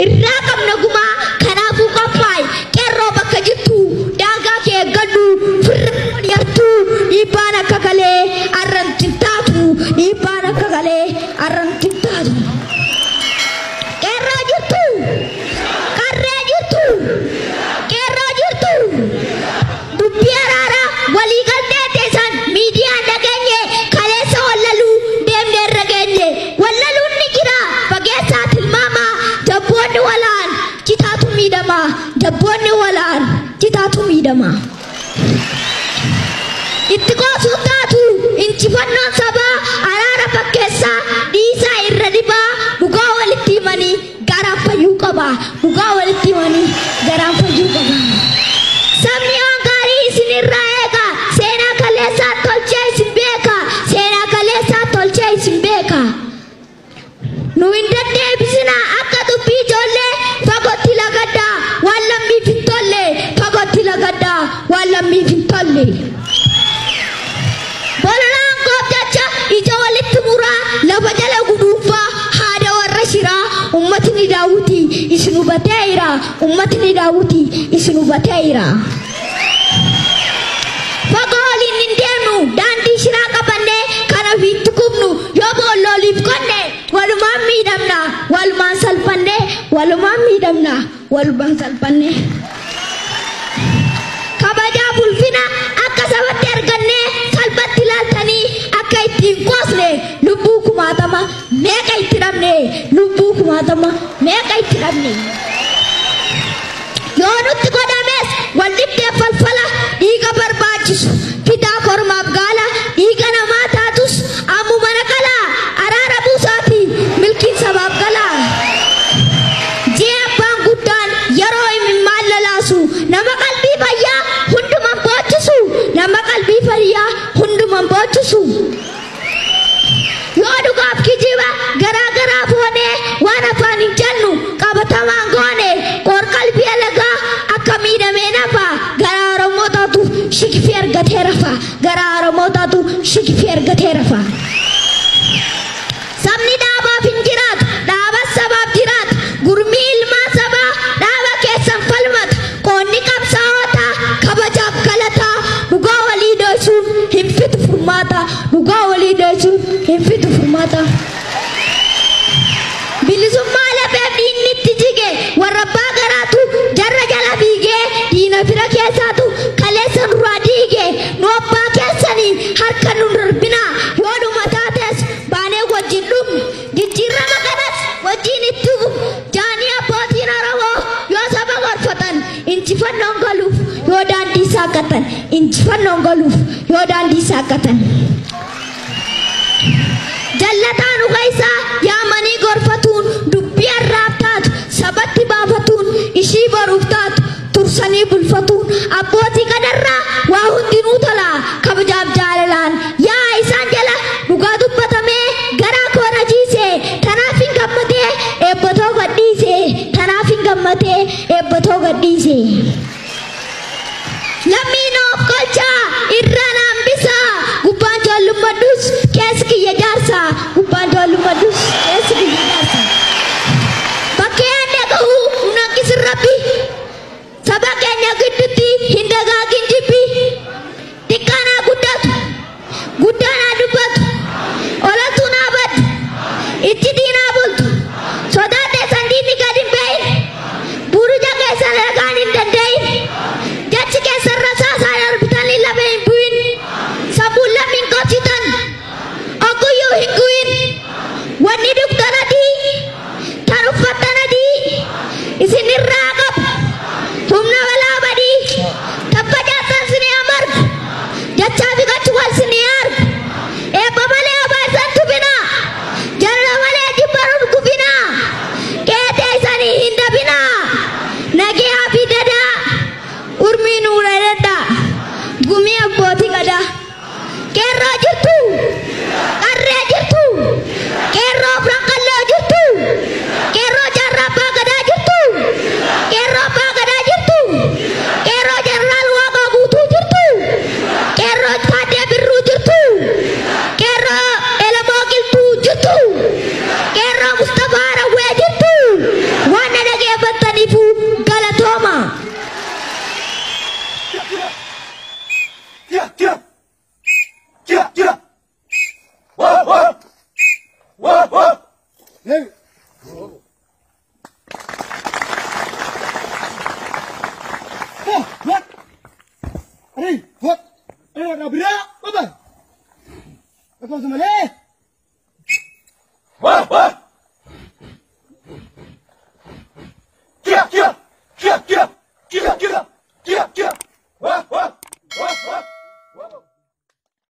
Irraa qabna gumaa kanaafuu qophaa'i. Qeerroo bakka jirtu daangaa kee eeggadhu. Firra yartuu dhiibbaan akka galee arranti hin taatu. Dhiibbaan akka galee arranti hin taatu. Qeerroo jirtu. Qarree jirtu. Qeerroo jirtu. Dubbii araaraa walii galtee teessan miidiyaan dhageenye kaleessa wallaluu deemnee irra geenye. Wallaluun ni jira fageessaa tilmaamaa. Jabboonni walaan citaatu miidhama. Jabboonni walaan citaatu miidhama. Itti qoosuu taatu injifannoon sabaa araara fakkeessaa dhiisaa irra dhibaa dhugaa walitti himanii garaan fayyuu qaba. Dhugaa walitti himanii garaan fayyuu qaba. Sabni waan gaarii isinirraa eega. Seenaa kaleessaa tolchee isin beeka. Seenaa kaleessaa tolchee isin beeka. Nu hin deddeebisinaa akka dubbii ijoollee fagootti lagaddaa waan lammiif hin tolle fagootti lagaddaa waan lammiif hin tolle. Bololaan jecha ija walitti muraa lafa jala guduunfaa haada warra shiraa ummatni daawwitii isin hubateera ummatni daawwitii isin hubateera. Fagoo waliin hin deemnu daandii shiraa qabannee kan ofiitti kubnu yoo boollooliif qonne walumaan miidhamna walumaan salphanne walumaan miidhamna walumaan salphanne. Kabajaa ulfina akka sabatti argannee salphatti ilaaltanii akka ittiin qoosne lubbuu kumaatama meeqa itti dhabne lubbuu kumaatama meeqa itti dhabne. Yoo nutti godhames wal dhibdee falfala dhiiga barbaachisu fidaa kormaaf gaala dhiiga namaa taatus ammuma naqalaa araara buusaati milkiin sabaaf galaa. Jee abbaan guddaan yeroo imimmaan lalaasu nama qalbii fayyaa hunduman boochisu nama qalbii fayyaa hunduman boochisu. Yoo dhugaaf kijiba garaa garaa foonee waan afaan hin jennu qabatamaan goone qoor qalbii alagaa akka miidhamee nafa garaa Oromoo taatu shikfii argatee rafa garaa Oromoo taatu shikfii argatee rafa. Sabni dhaabaaf hin jiraatu dhaaba sabaaf jiraatu gurmii ilmaa sabaa dhaaba keessan falmata qoonni qabsaa'otaa kabajaaf galataa dhugaa walii dho'isuun hin fitu furmaata dhugaa walii dho'isuun hin fitu furmaata. Bilisummaa lafeef dhiinni itti jige warra abbaa garaatu jarra jala fiigee diina fira keessaatu kaleessa nurraa diige nu abbaa keessanii harka nu darbinaa yoo dhuma taates baanee wajjin dhumne jijjiirama kanas wajjin itti fufu jaanii abbootiin Oromoo yoo saba gorfatan injifannoon galuuf yoo daandii saaqqatan injifannoon galuuf yoo daandii saaqqatan. Jallataan dhuga isaa yaamanii gorfatuun dubbii har'aaf taatu sabatti baafatuun ishii boruuf taatu tursanii bulfatuun abbootii kanarraa waa hundinuu tola kabajaaf jaalalaan yaa isaan jala dhugaa dubbatamee garaa koo na jiise tanaaf hin gammadee eebbatoo gadhiise tanaaf hin gammadee eebbatoo gadhiise. Lammiin of kolchaa irraa naan bisaa gubbaan joollummadhus keessi kiyya jaarsa gubbaan joollummadhus keessi kiyya jaarsa. Bakkee yaadne gahu nu hanqisin rabbi saba keenya gidduutti hin dagaagin jibbi xiqqaan haa guddatu guddaan haa dubbatu olatuun haa baddu iccitiin haa bultu sodaa teessan diinni gad hin beeyin buruja keessan ragaan hin danda'in jechi keessan rasaasaan arbitanii lafa hin bu'in sammuun lammiin qabsitan ogguyyuu hin gu'in wanni dugdan adii Deebi. What? Ari, what? Ari, Rabira, baba. Akkasuma malee.